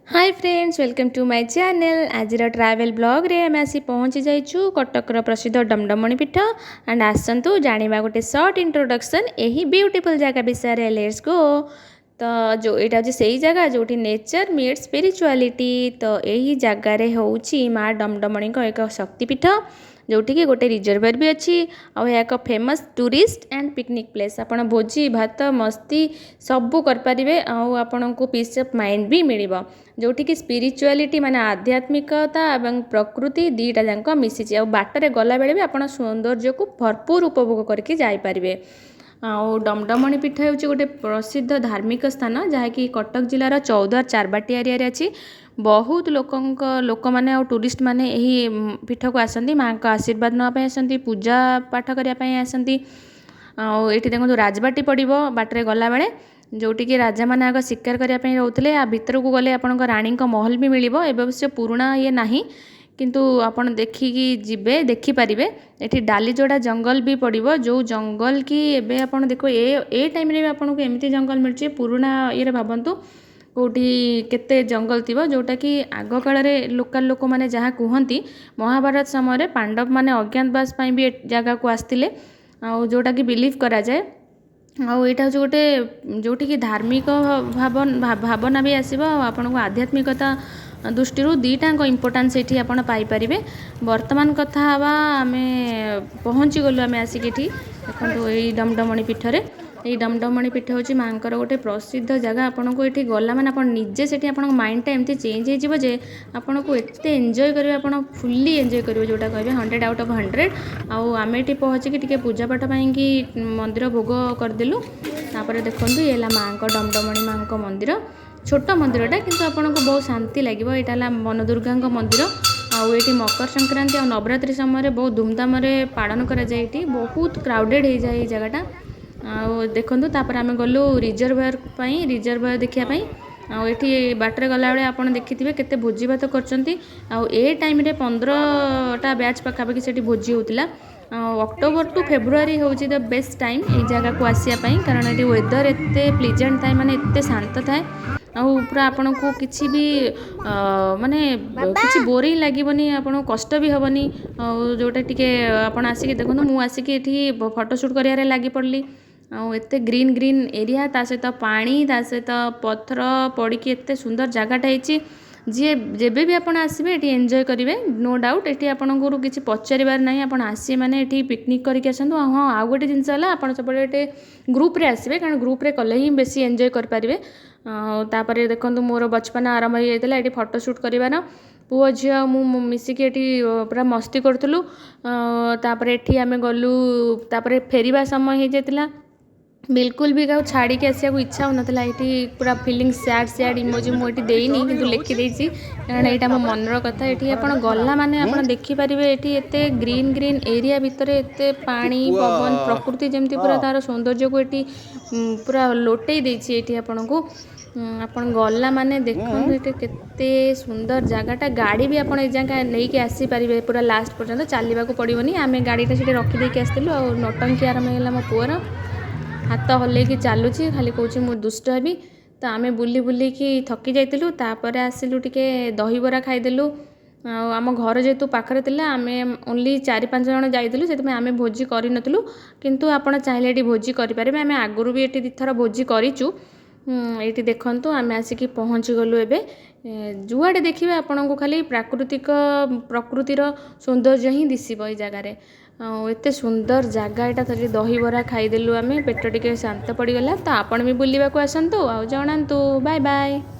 Hi friends, welcome to my channel. ଆଜିର travel ବ୍ଲଗ୍ରେ ଆମେ ଆସି ପହଞ୍ଚି ଯାଇଛୁ କଟକର ପ୍ରସିଦ୍ଧ ଡମଡମଣି ପୀଠ। ଆଣ୍ଡ ଆସନ୍ତୁ ଜାଣିବା ଗୋଟେ ସର୍ଟ ଇଣ୍ଟ୍ରୋଡକ୍ସନ୍ ଏହି ବ୍ୟୁଟିଫୁଲ୍ ଜାଗା ବିଷୟରେ। Let's go. ତ ଯେଉଁ ଏଇଟା ହେଉଛି ସେଇ ଜାଗା ଯେଉଁଠି ନେଚର୍ ମିଟ୍ସ ସ୍ପିରିଚୁଆଲିଟି। ତ ଏହି ଜାଗାରେ ହେଉଛି ମା ଡମଡମଣିଙ୍କ ଏକ ଶକ୍ତିପୀଠ, ଯେଉଁଠିକି ଗୋଟେ ରିଜର୍ଭର ବି ଅଛି ଆଉ ଏହା ଏକ famous tourist and picnic place. ଆପଣ ଭୋଜି ଭାତ ମସ୍ତି ସବୁ କରିପାରିବେ ଆଉ ଆପଣଙ୍କୁ ପିସ୍ ଅଫ୍ ମାଇଣ୍ଡ ବି ମିଳିବ, ଯେଉଁଠିକି ସ୍ପିରିଚୁଆଲିଟି ମାନେ ଆଧ୍ୟାତ୍ମିକତା ଏବଂ ପ୍ରକୃତି ଦୁଇଟା ଯାକ ମିଶିଛି। ଆଉ ବାଟରେ ଗଲାବେଳେ ବି ଆପଣ ସୌନ୍ଦର୍ଯ୍ୟକୁ ଭରପୁର ଉପଭୋଗ କରିକି ଯାଇପାରିବେ। ଆଉ ଡମଡମଣି ପୀଠ ହେଉଛି ଗୋଟେ ପ୍ରସିଦ୍ଧ ଧାର୍ମିକ ସ୍ଥାନ, ଯାହାକି କଟକ ଜିଲ୍ଲାର ଚୌଦ୍ୱାର ଚାରବାଟି ଏରିଆରେ ଅଛି। ବହୁତ ଲୋକମାନେ ଆଉ ଟୁରିଷ୍ଟ ମାନେ ଏହି ପୀଠକୁ ଆସନ୍ତି, ମାଆଙ୍କ ଆଶୀର୍ବାଦ ନେବା ପାଇଁ ଆସନ୍ତି, ପୂଜା ପାଠ କରିବା ପାଇଁ ଆସନ୍ତି। ଆଉ ଏଇଠି ଦେଖନ୍ତୁ, ରାଜବାଟୀ ପଡ଼ିବ ବାଟରେ ଗଲାବେଳେ, ଯେଉଁଠିକି ରାଜାମାନେ ଆଗ ଶିକାର କରିବା ପାଇଁ ରହୁଥିଲେ। ଆ ଭିତରକୁ ଗଲେ ଆପଣଙ୍କ ରାଣୀଙ୍କ ମହଲ ବି ମିଳିବ। ଏବେ ଅବଶ୍ୟ ପୁରୁଣା ଇଏ ନାହିଁ, କିନ୍ତୁ ଆପଣ ଦେଖିକି ଯିବେ, ଦେଖିପାରିବେ। ଏଠି ଡାଲିଯୋଡ଼ା ଜଙ୍ଗଲ ବି ପଡ଼ିବ, ଯେଉଁ ଜଙ୍ଗଲ କି ଏବେ ଆପଣ ଦେଖ ଏ ଏ ଟାଇମ୍ରେ ବି ଆପଣଙ୍କୁ ଏମିତି ଜଙ୍ଗଲ ମିଳୁଛି। ପୁରୁଣା ଇଏରେ ଭାବନ୍ତୁ କେଉଁଠି କେତେ ଜଙ୍ଗଲ ଥିବ, ଯେଉଁଟାକି ଆଗ କାଳରେ ଲୋକାଲ୍ ଲୋକମାନେ ଯାହା କୁହନ୍ତି, ମହାଭାରତ ସମୟରେ ପାଣ୍ଡବମାନେ ଅଜ୍ଞାତବାସ ପାଇଁ ବି ଏ ଜାଗାକୁ ଆସିଥିଲେ ଆଉ ଯେଉଁଟାକି ବିଲିଭ୍ କରାଯାଏ। ଆଉ ଏଇଟା ହେଉଛି ଗୋଟେ ଯେଉଁଠିକି ଧାର୍ମିକ ଭାବନା ବି ଆସିବ ଆଉ ଆପଣଙ୍କୁ ଆଧ୍ୟାତ୍ମିକତା ଦୃଷ୍ଟିରୁ ଦୁଇଟାଙ୍କ ଇମ୍ପୋର୍ଟାନ୍ସ ଏଇଠି ଆପଣ ପାଇପାରିବେ। ବର୍ତ୍ତମାନ କଥା ହେବା, ଆମେ ପହଞ୍ଚିଗଲୁ ଆମେ ଆସିକି ଏଠି। ଦେଖନ୍ତୁ, ଏଇ ଡମଡମଣି ପୀଠରେ। ଏଇ ଡମଡମଣି ପୀଠ ହେଉଛି ମାଆଙ୍କର ଗୋଟେ ପ୍ରସିଦ୍ଧ ଜାଗା। ଆପଣଙ୍କୁ ଏଠି ଗଲା ମାନେ ଆପଣ ନିଜେ ସେଠି ଆପଣଙ୍କ ମାଇଣ୍ଡଟା ଏମିତି ଚେଞ୍ଜ ହେଇଯିବ ଯେ ଆପଣଙ୍କୁ ଏତେ ଏନ୍ଜୟ କରିବେ, ଆପଣ ଫୁଲି ଏନ୍ଜୟ କରିବେ, ଯେଉଁଟା କହିବେ 100 ଆଉଟ୍ ଅଫ୍ 100। ଆଉ ଆମେ ଏଠି ପହଞ୍ଚିକି ଟିକେ ପୂଜାପାଠ ପାଇଁକି ମନ୍ଦିର ଭୋଗ କରିଦେଲୁ। ତାପରେ ଦେଖନ୍ତୁ, ଇଏ ହେଲା ମାଆଙ୍କ ଡମଡମଣି ମାଆଙ୍କ ମନ୍ଦିର। ଛୋଟ ମନ୍ଦିରଟା, କିନ୍ତୁ ଆପଣଙ୍କୁ ବହୁତ ଶାନ୍ତି ଲାଗିବ। ଏଇଟା ହେଲା ବନଦୁର୍ଗାଙ୍କ ମନ୍ଦିର। ଆଉ ଏଇଠି ମକର ସଂକ୍ରାନ୍ତି ଆଉ ନବରାତ୍ରି ସମୟରେ ବହୁତ ଧୁମଧାମରେ ପାଳନ କରାଯାଏ। ଏଇଠି ବହୁତ କ୍ରାଉଡ଼େଡ଼ ହେଇଯାଏ ଏଇ ଜାଗାଟା। ଆଉ ଦେଖନ୍ତୁ, ତାପରେ ଆମେ ଗଲୁ ରିଜର୍ଭର ପାଇଁ, ରିଜର୍ଭର ଦେଖିବା ପାଇଁ। ଆଉ ଏଠି ବାଟରେ ଗଲାବେଳେ ଆପଣ ଦେଖିଥିବେ କେତେ ଭୋଜି ଭାତ କରୁଛନ୍ତି। ଆଉ ଏ ଟାଇମ୍ରେ 15ଟା ବ୍ୟାଚ୍ ପାଖାପାଖି ସେଠି ଭୋଜି ହେଉଥିଲା। ଆଉ ଅକ୍ଟୋବର ଟୁ ଫେବୃଆରୀ ହେଉଛି the best time ଏଇ ଜାଗାକୁ ଆସିବା ପାଇଁ, କାରଣ ଏଠି ୱେଦର ଏତେ ପ୍ଲିଜେଣ୍ଟ ଥାଏ, ମାନେ ଏତେ ଶାନ୍ତ ଥାଏ ଆଉ ପୁରା ଆପଣଙ୍କୁ କିଛି ବି ମାନେ କିଛି ବୋରିଂ ଲାଗିବନି, ଆପଣଙ୍କୁ କଷ୍ଟ ବି ହେବନି। ଆଉ ଯେଉଁଟା ଟିକେ ଆପଣ ଆସିକି ଦେଖନ୍ତୁ, ମୁଁ ଆସିକି ଏଠି ଫଟୋ ସୁଟ୍ କରିବାରେ ଲାଗି ପଡ଼ିଲି। ଆଉ ଏତେ ଗ୍ରୀନ୍ ଗ୍ରୀନ୍ ଏରିଆ, ତା ସହିତ ପାଣି, ତା ସହିତ ପଥର ପଡ଼ିକି ଏତେ ସୁନ୍ଦର ଜାଗାଟା ହେଇଛି। ଯିଏ ଯେବେ ବି ଆପଣ ଆସିବେ, ଏଠି ଏନ୍ଜୟ କରିବେ, ନୋ ଡାଉଟ୍। ଏଠି ଆପଣଙ୍କର କିଛି ପଚାରିବାର ନାହିଁ। ଆପଣ ଆସିବେ ମାନେ ଏଠି ପିକନିକ୍ କରିକି ଆସନ୍ତୁ। ଆଉ ହଁ, ଆଉ ଗୋଟେ ଜିନିଷ ହେଲା, ଆପଣ ସବୁବେଳେ ଗୋଟେ ଗ୍ରୁପ୍ରେ ଆସିବେ, କାରଣ ଗ୍ରୁପ୍ରେ କଲେ ହିଁ ବେଶୀ ଏନ୍ଜୟ କରିପାରିବେ। ଆଉ ତାପରେ ଦେଖନ୍ତୁ, ମୋର ବଚପନା ଆରମ୍ଭ ହେଇଯାଇଥିଲା ଏଠି ଫଟୋ ସୁଟ୍ କରିବାର। ପୁଅ ଝିଅ ଆଉ ମୁଁ ମିଶିକି ଏଠି ପୁରା ମସ୍ତି କରୁଥିଲୁ। ତାପରେ ଏଠି ଆମେ ଗଲୁ। ତାପରେ ଫେରିବା ସମୟ ହେଇଯାଇଥିଲା। ବିଲକୁଲ ବି କାହାକୁ ଛାଡ଼ିକି ଆସିବାକୁ ଇଚ୍ଛା ହେଉନଥିଲା। ଏଇଠି ପୁରା ଫିଲିଙ୍ଗ ସ୍ୟାଡ଼୍ ସ୍ୟାଡ଼୍ ଇମୋଜି ମୁଁ ଏଠି ଦେଇନି, କିନ୍ତୁ ଲେଖିଦେଇଛି, କାରଣ ଏଇଟା ମୋ ମନର କଥା। ଏଠି ଆପଣ ଗଲା ମାନେ ଆପଣ ଦେଖିପାରିବେ, ଏଠି ଏତେ ଗ୍ରୀନ୍ ଗ୍ରୀନ୍ ଏରିଆ ଭିତରେ ଏତେ ପାଣି ପୁଅ ପବନ, ପ୍ରକୃତି ଯେମିତି ପୁରା ତା'ର ସୌନ୍ଦର୍ଯ୍ୟକୁ ଏଠି ପୁରା ଲୋଟେଇ ଦେଇଛି। ଏଇଠି ଆପଣଙ୍କୁ ଆପଣ ଗଲା ମାନେ ଦେଖନ୍ତୁ, ଏଠି କେତେ ସୁନ୍ଦର ଜାଗାଟା। ଗାଡ଼ି ବି ଆପଣ ଏ ଯାଏଁ ନେଇକି ଆସିପାରିବେ ପୁରା ଲାଷ୍ଟ ପର୍ଯ୍ୟନ୍ତ, ଚାଲିବାକୁ ପଡ଼ିବନି। ଆମେ ଗାଡ଼ିଟା ସେଠି ରଖିଦେଇକି ଆସିଥିଲୁ। ଆଉ ନଟଙ୍କି ଆରମ୍ଭ ହେଇଗଲା ମୋ ପୁଅର। ହାତ ହଲେଇକି ଚାଲୁଛି, ଖାଲି କହୁଛି ମୁଁ ଦୁଷ୍ଟ ହେବି। ତ ଆମେ ବୁଲି ବୁଲିକି ଥକି ଯାଇଥିଲୁ। ତାପରେ ଆସିଲୁ, ଟିକେ ଦହିବରା ଖାଇଦେଲୁ। ଆଉ ଆମ ଘର ଯେହେତୁ ପାଖରେ ଥିଲା, ଆମେ ଓନ୍ଲି ଚାରି ପାଞ୍ଚ ଜଣ ଯାଇଥିଲୁ, ସେଥିପାଇଁ ଆମେ ଭୋଜି କରିନଥିଲୁ। କିନ୍ତୁ ଆପଣ ଚାହିଁଲେ ଏଠି ଭୋଜି କରିପାରିବେ। ଆମେ ଆଗରୁ ବି ଏଠି ଦୁଇଥର ଭୋଜି କରିଛୁ। ଏଇଠି ଦେଖନ୍ତୁ, ଆମେ ଆସିକି ପହଞ୍ଚିଗଲୁ ଏବେ। ଯୁଆଡ଼େ ଦେଖିବେ, ଆପଣଙ୍କୁ ଖାଲି ପ୍ରାକୃତିକ ପ୍ରକୃତିର ସୌନ୍ଦର୍ଯ୍ୟ ହିଁ ଦିଶିବ ଏଇ ଜାଗାରେ। ଆଉ ଏତେ ସୁନ୍ଦର ଜାଗା ଏଇଟା। ଥରେ ଦହିବରା ଖାଇଦେଲୁ ଆମେ, ପେଟ ଟିକେ ଶାନ୍ତ ପଡ଼ିଗଲା। ତ ଆପଣ ବି ବୁଲିବାକୁ ଆସନ୍ତୁ ଆଉ ଜଣାନ୍ତୁ। Bye bye.